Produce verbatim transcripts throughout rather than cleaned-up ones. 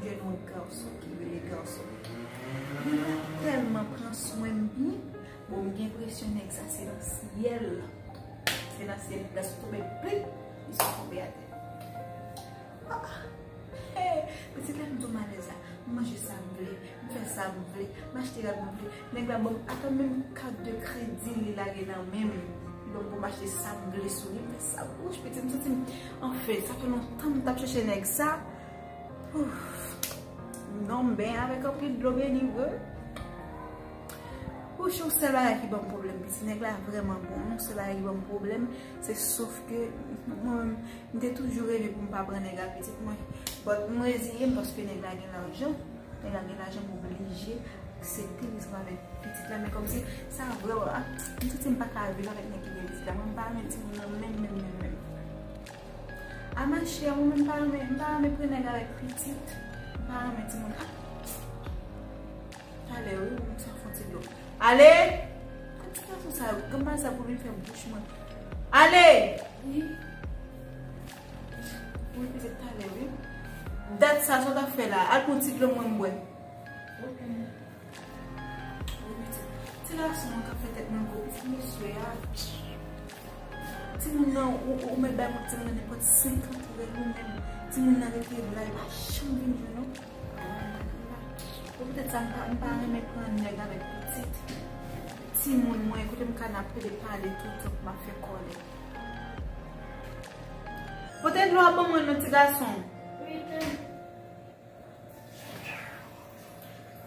Jwenn yon gason ki rele gason. Li pa tèlman pran swen m byen. Bon, m gen enpresyon nèg sa se nan syèl. Se nan syèl li plas tonbe pli, li sot tonbe atè. Ah, ah. Hey, pitit la m di w m alèz la. M manje sa m vle, m fè sa m vle, m achte rad mwen vle. Nèg la ban m ata menm kat de kredi li lage nan men m. Li ban m pou m achte sa m vle sou li, m fè sa m, wouch, pitit, m santi m, anfen, sa fè lontan m t ap chèche nèg sa. Ouf. Non, m benyen avèk anpil dlo beni vre. Wouch, yon sèl bagay ki ban m pwoblèm, pitit, nèg la vrèman bon. Yon sèl bagay ki ban m pwoblèm, se sof ke mwen menm, m te toujou reve pou m pa pran nèg la, pitit mwen. But m reziye m paske nèg la gen lajan. Nèg la gen lajan, m oblije aksepte li ansanm avèk pitit la. Men kòmsi sa vrèman, ah, m santi m pa ka viv avèk nèg ki gen pitit la. Mwen, m pa renmen timoun nan menm, menm, menm, menm. A ma chère, mwen menm, m pa renmen, m pa renmen pran nèg avèk pitit. M pa renmen timoun. Ah! Talè, wi, m sa fon ti dlo. Ale! Ti gason sa, granma sa pou vin fè bouch mwen. Ale! Wi. Wi, pitit, talè, wi. Dat sa, sa w t ap fè la? Al pran ti dlo mwen m bwè. Ok. Wi, pitit. Ti gason an k ap fè tèt mwen gwo, pitit mesye a. Timoun nan, ou, ou mèt bay kòb timoun nan nenpòt senkant rèl ou menm. Timoun nan rete la, li pa janm vin jwenn ou. Se poutèt sa m pa, m pa renmen pran nèg avèk pitit. Timoun mwen, kote m ka n ap pede pale toutan pou m ap fè kòlè. Pote dlo a ban mwen non, ti gason. Wi, tante.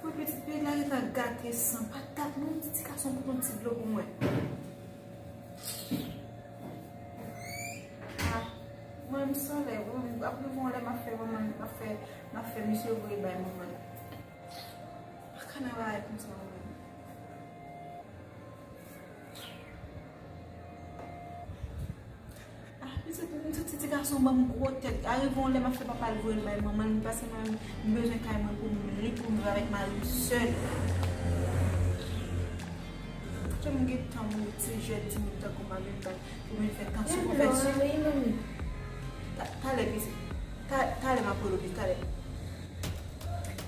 Wi, pitit, peyi la gentan gate san patat, non, ti gason, pote yon ti dlo pou mwen. Ah, mwen, m sòlè, wi, m ap rive yon lè, m ap fè manman, m ap fè, m ap fè misye voye bay manman. Pa ka nan bagay konsa, wi. Ah, pitit, m santi ti gason ban m gwo tèt. Arive yon lè m ap fè papa l voye l bay manman l, m pase mwen, m bezwen kay mwen pou m lib, pou m viv avèk mari m sèl. Jan m gen tan m ti jwèt timoun tankou m ap vin bat, pou m vin fè tansyon, pou m fè si. Ta-, talè, pitit. Ta-, talè m ap rele w, pitit, talè.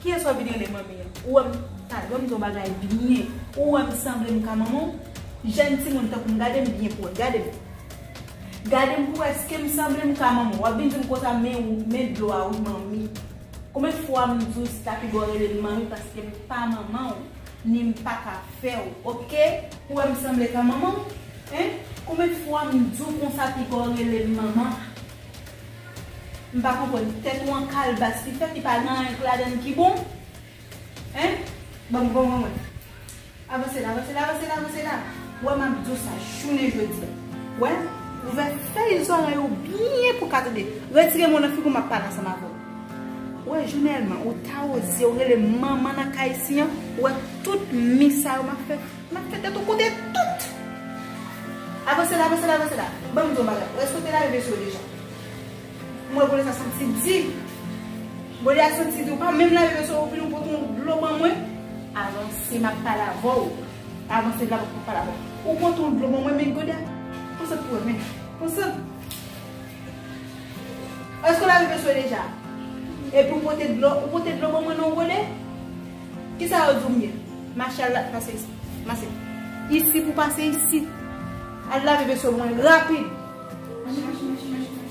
Kiyès w ap vin rele manmi an? Ou wè m, talè, ban m di w bagay byen. Ou wè m sanble m ka manman w? Jèn timoun tankou m, gade m byen pou wè, gade m. Gade m pou wè, èske m sanble m ka manman w? W ap vin di m konsa, men ou, men dlo a, wi, manmi. Konbyen fwa m di w si ta pi bon rele m manmi paske m pa manman w, ni m pa ka fè w, oke? Ou wè m sanble ka manman w? Hein? Konbyen fwa m di w konsa pi bon rele m manman? M pa konprann. Tèt ou an kalbas, li fèt, li pa gen anyen k ladann ki bon. Hein? Ban m, ban m, ban mwen. Avanse la, avanse la, avanse la, avanse la. Wè, m ap di w sa, jounen jodi a. Wè, ouvè fèy zòrèy ou byen pou w ka tande. Retire mo nan figi w, m ap pale ansanm avè w. Wè, Jounèlman, ou ta oze, ou rele manman nan kay isi an. Wè, tout mi sa yo, m ap fè M ap fè tèt ou koute tout. Avanse la, avanse la, avanse la. Ban m di w bagay. Èske w te lave veso w deja? M wè bòlè sa santi di. Bòlè a santi di. Ou pa menm lave veso w, ou vin ou pote yon dlo ban mwen. Avanse, m ap pale avè w. Avanse la, m ap pale avè w. Ou pote yon dlo ban mwen, men gode a. Pran sant pou wè, men. Pran sant. Èske w lave veso w deja? Epi w pote dlo, ou pote dlo ban mwen nan yon gode? Kisa yo di w m ye? Mache al la, pase isi. Mache. Isi pou pase isi. Al lave veso mwen rapid. Mache, mache, mache, mache, mache.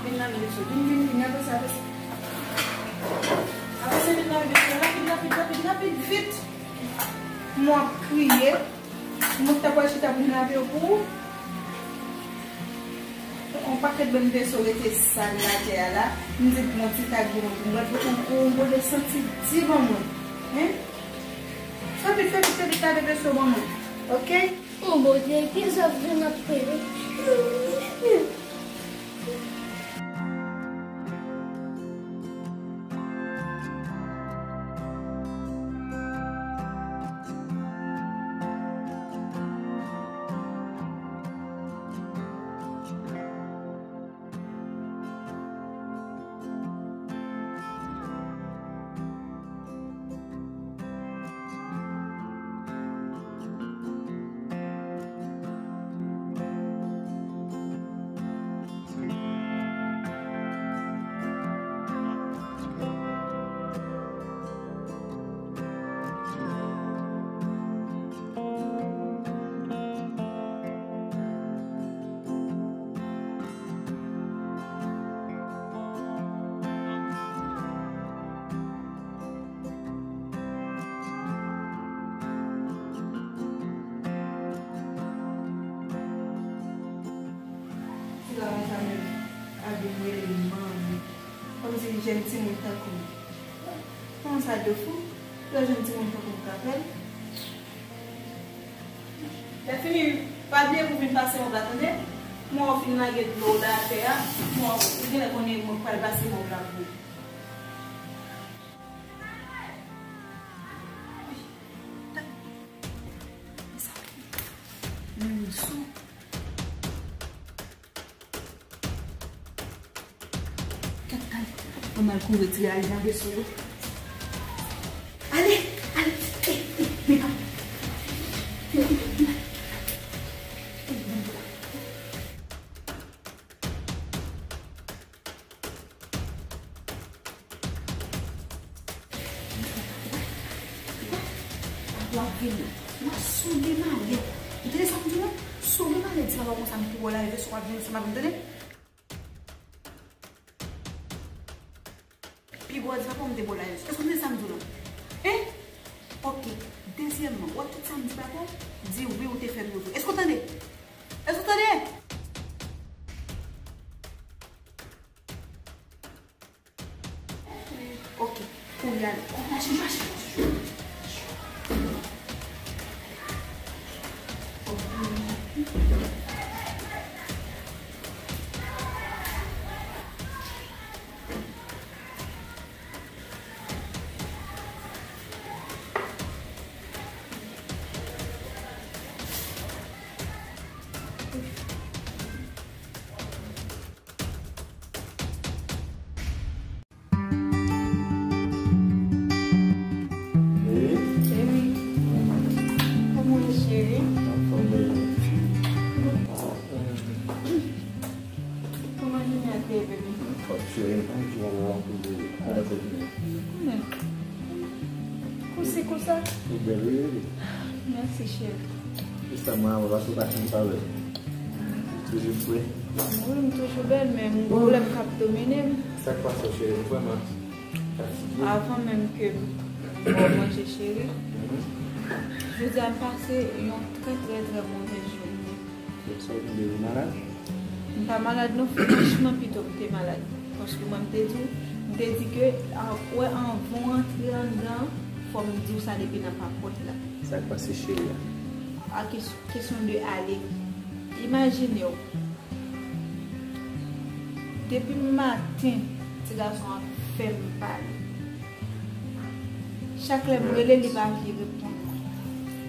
Vin nan veso. Vin, vin, vin. Avanse, avanse. Avanse, vin nan veso. Rapid, rapid, rapid, rapid, vit. Mwen ap kriye. Mwen ta pral chita pou m lave yo pou ou. On pakèt bann veso rete sal latè a la. M di pran ti tak dlo pou mwen. Pou ou, ou, ou santi di ban mwen. Hein? Fè vit, fè vit, fè vit, lave veso ban mwen. Oke? Oh Bondye, kisa vin ap fè? Li rele m manmi. Kòmsi li jwenn timoun tankou m. Kòman sa de fou? Lè w jwenn timoun tankou m ka fè l. Lè fini, pa bliye pou vin pase mòb la, tande? Mwen w fin lage dlo w la atè a, mwen w genlè konnen mwen pral pase mòb la pou ou. Mwen sou. Kèt kay. Mwen al kouri tire al jan de sou yo. Ale, ale, eh, eh, men pa. W ap vini. W ap sonde malè. Ou tande sa m di w la? Sonde malè di papa w konsa m pi bò la, e sou w ap vini, sou m ap vini, tande? Pi bò di papa w m te bò la, èske w tande sa m di w la? Hein? Ok. Dezyèmman, w ap tout sa m di papa w, di wi ou te fè l wi. Èske w tande? Èske w tande? Ok, kounye a, mache, mache, mache. Baby. Baby. Kòman w ye, cheri? Anfòm, baby. Kòman jounen an te ye, baby? Anfòm, cheri, m pa di w anpil, baby. Alèz, baby. Konnen. Konsa, konsa. Ou bèl, wi, baby. Mèsi, cheri. Jis la, mwen, avè w, paske w pa janm pale. Toujou fre. Wi, m toujou bèl, men m gen pwoblèm k ap domine m. Sa k pase w, cheri? M vrèman fatige. Avan menm ke m ba w manje, cheri, jodi a m pase yon trè, trè, trè movèz jounen. Sa w tande, ou malad? M pa malad non, franchman pito m te malad. Paske mwen m te di w, m te di ke, a, wè, anvan w antre anndan, fò m di w sa depi nan papòt la. Sa k pase, cheri a? A, kes-, kesyon de ale. Imajine w, depi maten, ti gason an ap fè m pale. Chak lè m rele, li pa vle reponn mwen.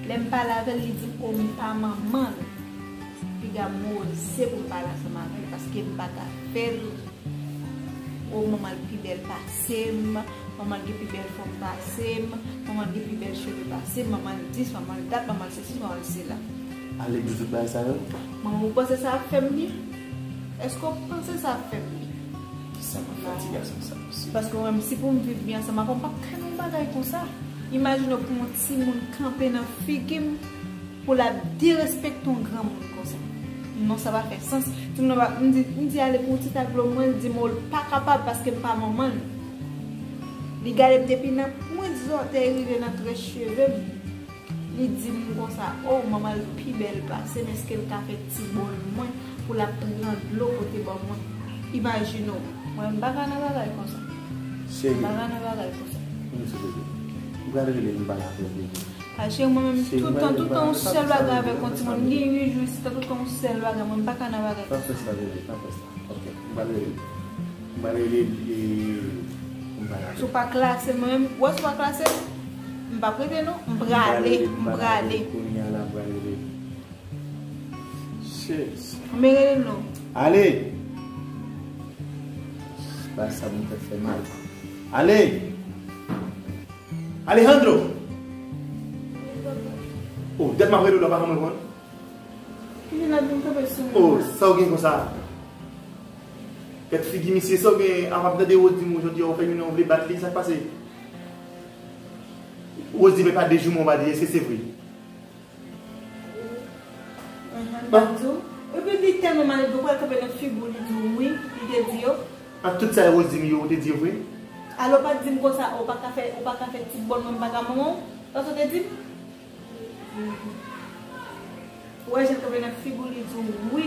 Lè m pale avè l, li di m, o, m pa manman l. Piga m oze pou m pale ansanm avè l, paske m pa ka fè l. O, manman l pi bèl pase m, manman l gen pi bèl fòm pase m, manman l gen pi bèl cheve pase m, manman l dis, manman l dat, manman l sesi, manman l sela. Ale di w tout bagay sa yo? Manman, ou panse sa ap fè m byen? Èske w panse sa ap fè m byen? Kisa m ap fè ti gason sa, mesye? Paske mwen menm, si pou m viv byen ansanm avè w, m p ap fè yon bagay konsa. Imajine w pou yon timoun kanpe nan figi m, pou l ap derespekte yon granmoun konsa. Non, sa pa fè sans. Timoun nan pa, m di, m di ale pou yon ti tak dlo, mwen, li di m, o, l pa kapab paske m pa manman l. Li gade m depi nan pwent zòtèy rive nan krèch cheve m. Li di m konsa, o, manman l pi bèl pase m, èske l ka fè ti bòl mwen pou l ap pran dlo pote ban mwen? Imajine w, mwen, m pa ka nan bagay konsa. Cheri. M pa ka nan bagay konsa. Vin sou bebe. M pral rele l, m pale avè l, bebe. A, cheri, mwen menm, toutan, toutan yon sèl bagay avèk yon timoun. M gen uit jou isit, toutan yon sèl bagay, mwen, m pa ka nan bagay konsa. Pa fè sa, bebe, pa fè sa. Ok, m pral rele l. M pral rele l, e, pou m pale avè l. Si w pa klase mwen menm, w wè si w pa klase m, m p ap rete non, m prale, m prale. Kounye a la, m pral rele l. Shit. Mwen rele l non. Ale! Bagay sa bon tèt fè mal. Ale! Alejandro! Oh, dat m ap rele w la, pa janm reponn. Ki vin la vin kanpe sou mwen. Oh, sa w gen konsa? Gad figi misye, sa w gen? Apa m tande Rose di m jodi a, w fè youn nan w vle bat li, sa k pase? Rose di m e pa de jouman w pa di, èske se vre? Enhen, m t ap di w. Epi li tèlman malelve, ou pral kanpe nan figi w, li di w wi, li te di yo. Ak tout sa Rose di m yo, ou te di yo vre? Alò, ou pa t di m konsa, ou pa ka fè, ou pa ka fè ti bòn mwen, m pa ka manman w? Sa w te di m? Ou wè jan l kanpe nan figi w, li di w wi.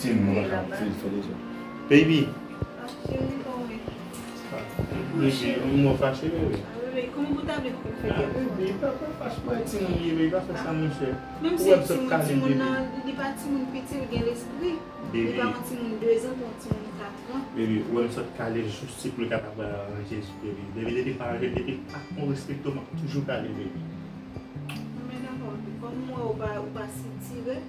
Ti moun nan ka fè, fè de sa. Baby. Ah, cheri, kòman w ye? Baby, mwen fache, bebe. Ah, bebe, kòman pou ta vle pou fè? Ah, bebe, pa, pa fache, mwen ti moun ye, bebe, pa fè sa, monchè. Menm si timoun, timoun nan, li pa timoun piti, li gen lespri. Li pa yon timoun de zan, pa yon timoun kat an. Baby, ou wè m sot kale jis pou l kapab ranje, baby. Baby, depi pa, depi pa kon respekte w, m ap toujou kale, baby. Non, men dakò, kòm m wè ou pa, ou pa sitire,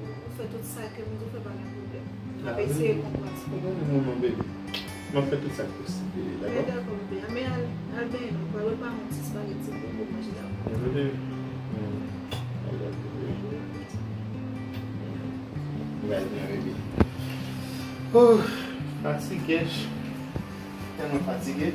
ou, ou fè tout sa ke m di w fè, pa gen pwoblèm. M ap eseye konprann sa. Ou konnen moman, baby. M ap fè tout sa k posib, baby, dakò? Men dakò, bebe. Men al, al benyen non, pral prepare yon ti espageti pou nou manje la. Men, bebe. Hmm. I love you, baby. M pral benyen, baby. Oh, fatige. Tèlman fatige.